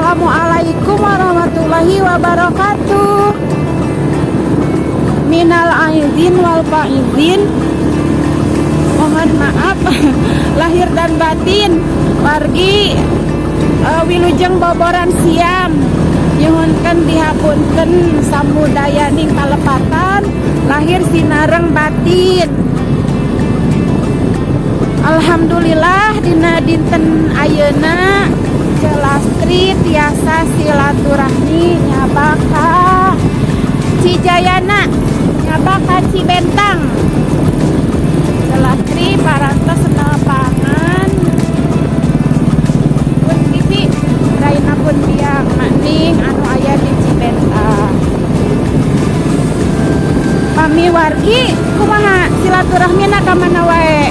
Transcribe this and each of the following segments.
Assalamualaikum warahmatullahi wabarakatuh. Minal aidin wal faizin. Mohon maaf lahir dan batin. Wargi, wilujeng boboran siam. Nyuhunkeun dihapunten samudayaning kalepatan lahir sinareng batin. Alhamdulillah, dina dinten ayeuna Ceu Lastri tiasa silaturahmi nyabak ka Cijayana, nyabak ka Cibentang. Ceu Lastri parantos nepangan pun bibi, raina pun biang Mak Ning anu aya di Cibentang. Pami wargi kumaha, silaturahmina ka mana wae?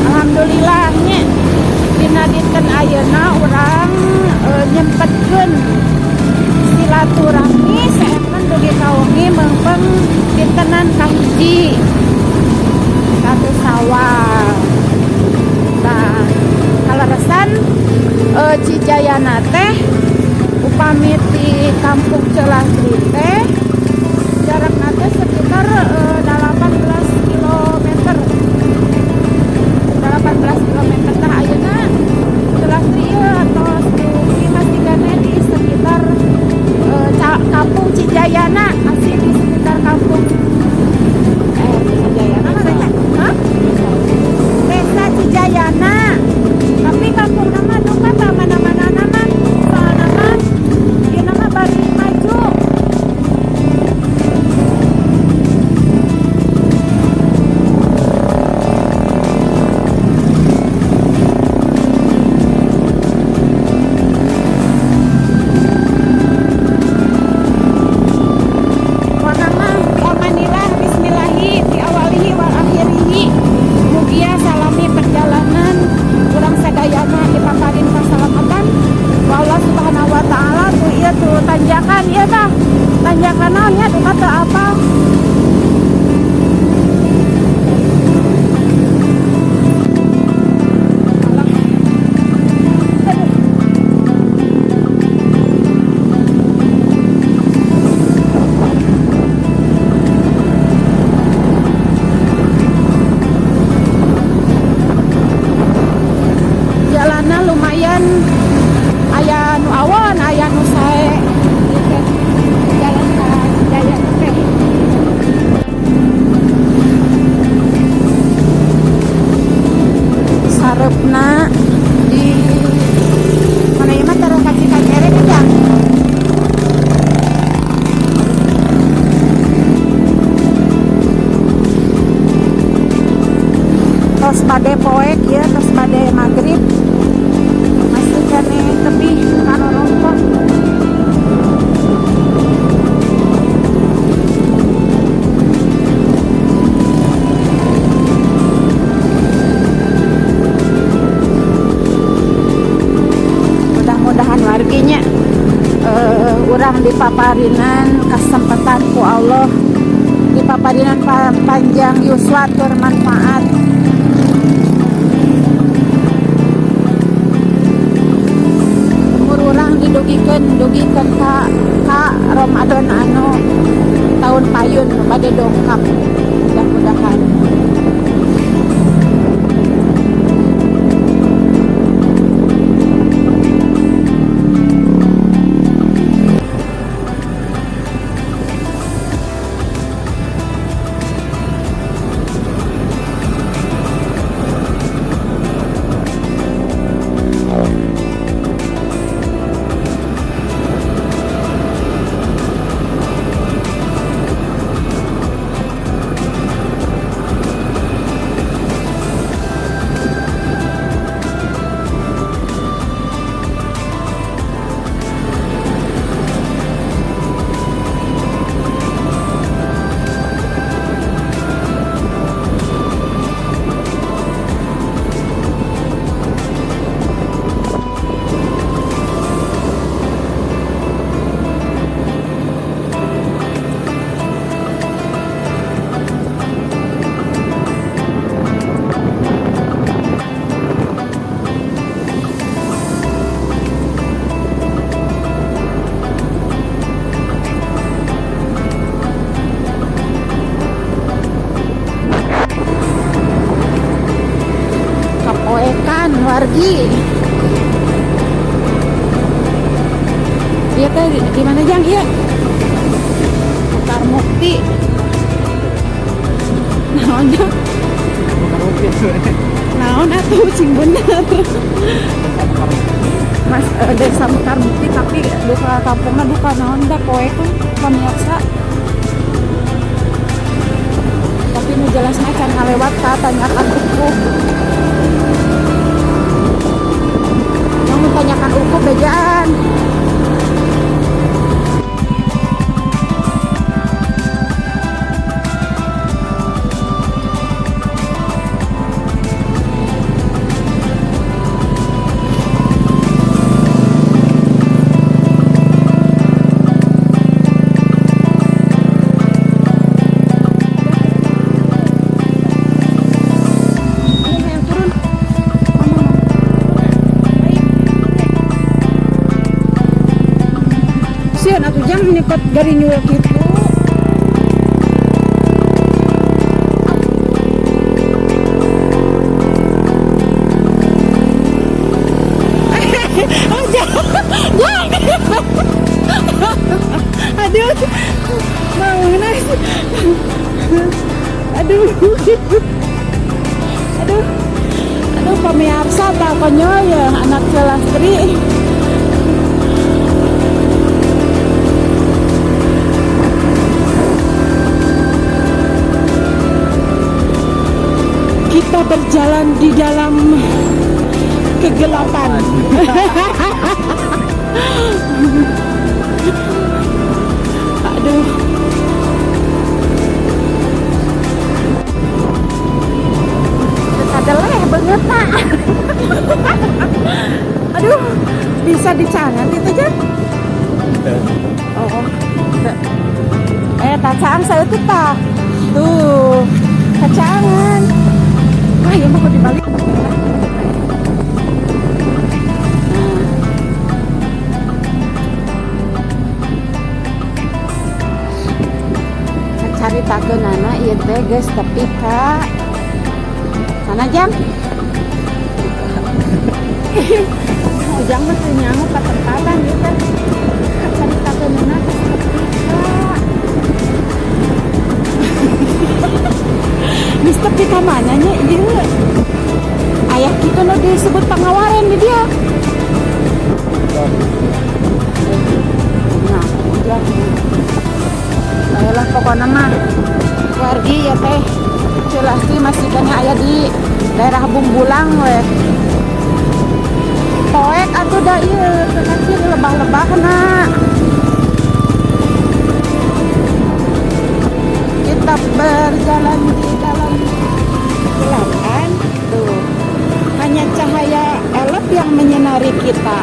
Alhamdulillah nya, dina dinten ayeuna urang nyempetkeun silaturahmi saepan dugi ka wengi, meungpeung dintenan kahiji 1 Sawal. Nah, kaleresan Cijayana teh upami ti kampung Ceu Lastri teh jarakna teh sekitar 18 km, 18 km. Tah, ayeuna Ceu Lastri ieu atos dugi masih keneh di sekitar kampung Cijayana, masih di sekitar kampung Cijayana mana nya? Hah? Desa Cijayana. Tapi kampung nama duka tah mana-mana nama, soalna mah ieu nama bari maju. Pokona mah amanillah, bismillahi fi awalihi wal akhirihi. Mugia salami perjalanan urang sadayana dipaparin kasalamatan ku Allah Subhanahu wa taala. Tuh, ieu tuh tanjakan ieu tah. Tanjakan naon nya, duka teu apa. Alah. Aduh. Jalannya lumayan, aya nu awon, aya nu sae gitu. Jalan ka Cijaya teh sareupna di mana ieu mah, terus ka Cikanyere kan ya. Tos bade poek ya, tos bade maghrib, masih keneh tebih karorompok. Mudah-mudahan warginya, urang dipaparinan kesempatan ku Allah, dipaparinan panjang yuswa tur manfaat. Umur urang didugikeun dugikeun ka Ramadan anu tahun payun bade dongkap, mudah-mudahan. Ieu teh di mana, Jang? Ieu Mekar Mukti. Naon, Jang? Naon atuh, cing bener. Mas, desa Mekar Mukti, tapi duka kampungna duka naon da poek pemirsa. Tapi nu jelasna can ngalewat ka tanyakan ukup. Yang tanyakan ukup bejaan. Ini yang turun. Mama, mama. Ayo. Sieun atuh, Jang, nyekot garinyul kitu. Oh, jangan. Jangan. Aduh. Mau nangis. Aduh. Aduh. Aduh, pemirsa, tak konyol ya anak Celastri. Kita berjalan di dalam kegelapan. Aduh. Kadeleh banget nak. Aduh, bisa dicangan itu, Jan? Oh, tacaang saya tuh tah. Tuh, kacangan. Wah, ya mau dibalik. Nah. Caritakeunana ieu teh geus tepi ka mana, Jang? Ujang mah teu nyaho patempatan ieu teh. Caritakeunana geus tepi ka. Geus tepi ka mana nya ieu? Aya kitu nu disebut pangawaren di dia. Nah, Ujang. Ayolah, pokoknya mah wargi ya teh Cilastri masih kena aya di daerah Bungbulang weh. Poek atuh da ieu kecil lebah-lebah na. Kita berjalan di dalam kegelapan tuh. Hanya cahaya elep yang menyinari kita.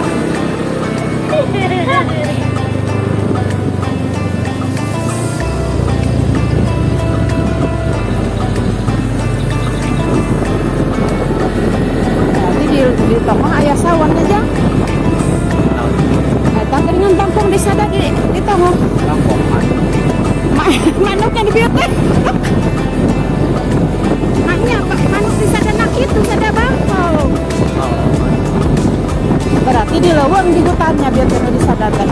Berarti di tonggoh aya sawahnya, Jang. Eta geuningan bangkong di sada di tonggoh. Manuknya di bieu teh. Maknya manuk di sadana kitu sada bangkong. Berarti di leuweung di hutannya bieu teh nu di sada teh.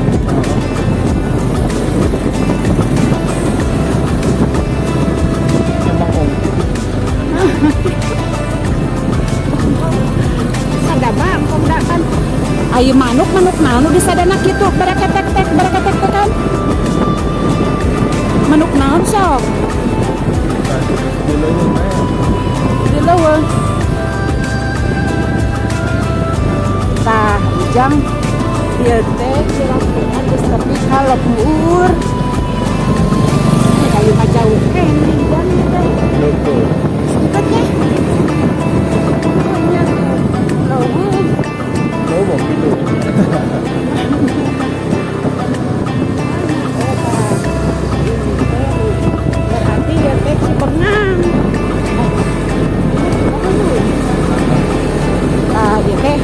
Sada bangkong da kan. Ayo manuk manuk naon nu di sadana kitu bereketek-tek bereketek kan. Manuk naon sok? Di leuweung. Tah, Ujang, ieu teh kira-kira geus tepi ka lembur. Ayo mah jauh keneh, Jang, ieu teh. Deket ya? Nya leuweung. Oh, tah. Ini teh berarti ya teh Cibengang. Tah, ieu teh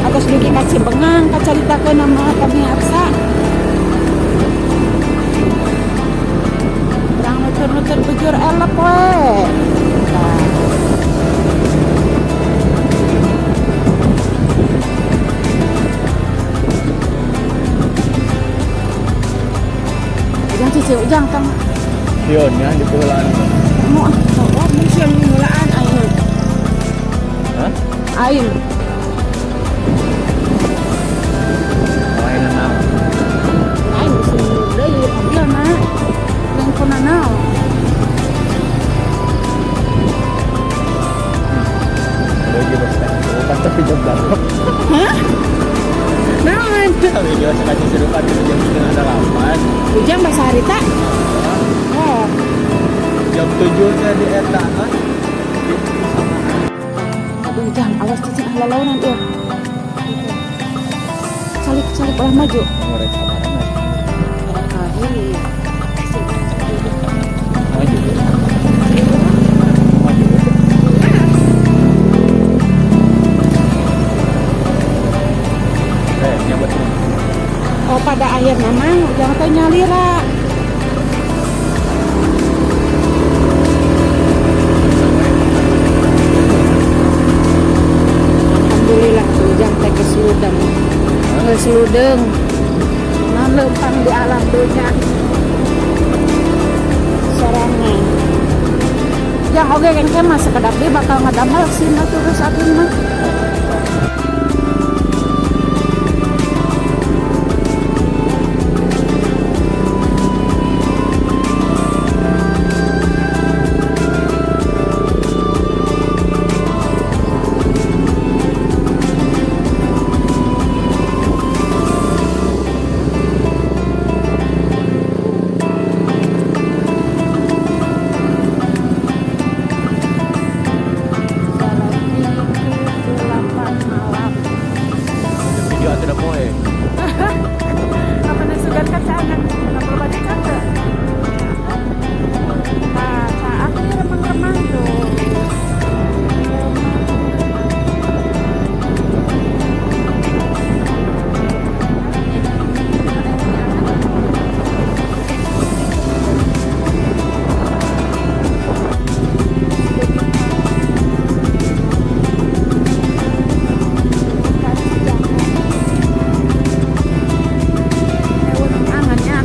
atos dugi ka Cibengang kacaritakeun nama pemirsa. Urang nutur-nutur bujur elep we. Tah. Si Ujang tong Sieun nya di pulaan. Mau ah, oh, mun sieun mulaan aing. Hah? Aing. Lain naon? Aing bisa mundur deui mobilna. Lain kuna naon. Lagi bahasa serupan tapi jam berapa? Hah? Naon? Tapi dia bahasa serupan itu jam 7.30. Ujang bahasa harita? Oh. Jam 7 nya di eta kan? Aduh, Ujang, awas cicing lalaunan ieu. Calik calik ulah maju. Ngorek kamarana. Barangkali. Maju. Maju. Eh, nyambat. Oh, pada akhirnya mah Ujang teh nyalira. Alhamdulillah Ujang teh geus ludeng. Geus ludeng. Naon leumpang di alam dunya. Sorangan. Jang oge engke mah sakedap deui bakal ngadamel sih mah terus abdi mah. Jalan minggu 8 malam. Video atuh da poe. Apa sugan kan caangan ngobrol baca kan teu? Nah, caang ini remang-remang tuh. Angannya.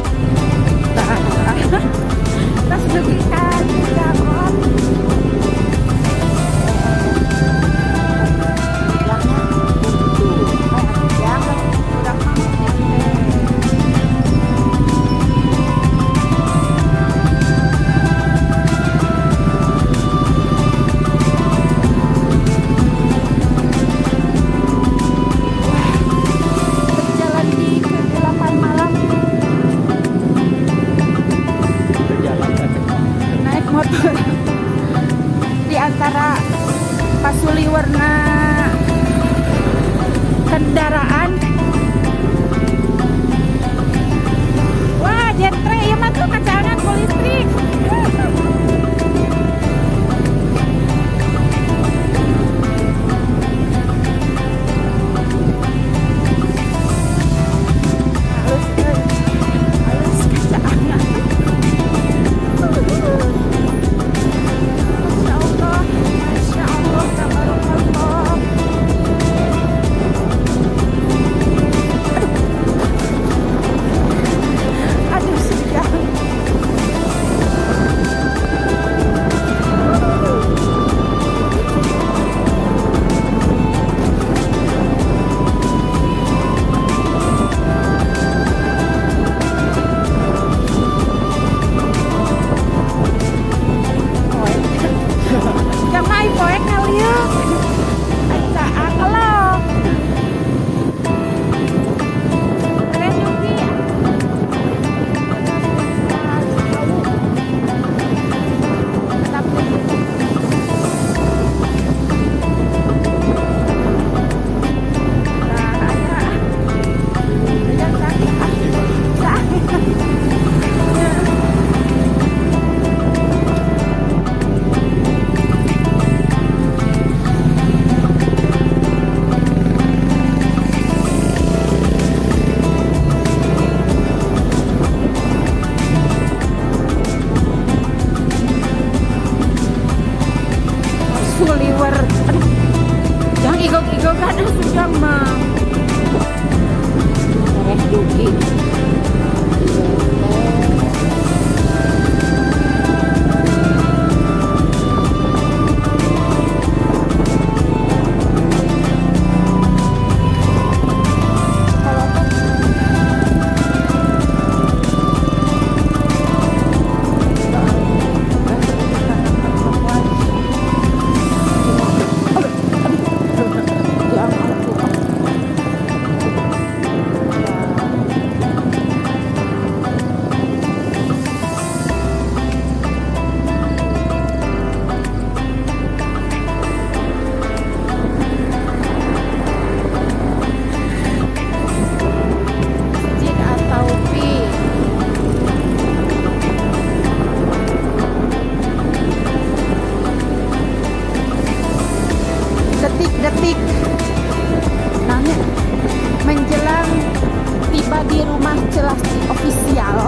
Celastri Official.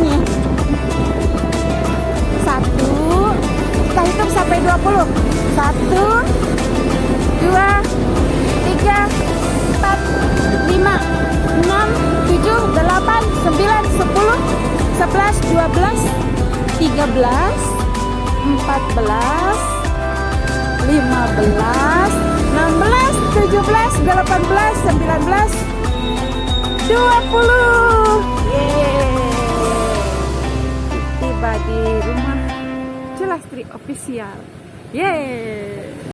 Nih. Satu, kita hitung sampai 20. Satu, dua, tiga, empat, lima, enam, tujuh, delapan, sembilan, 10, 11, 12, 13, 14, 15, 16, 17, 18, 19, 20. Yeay. Tiba di rumah Celastri Official. Yeay.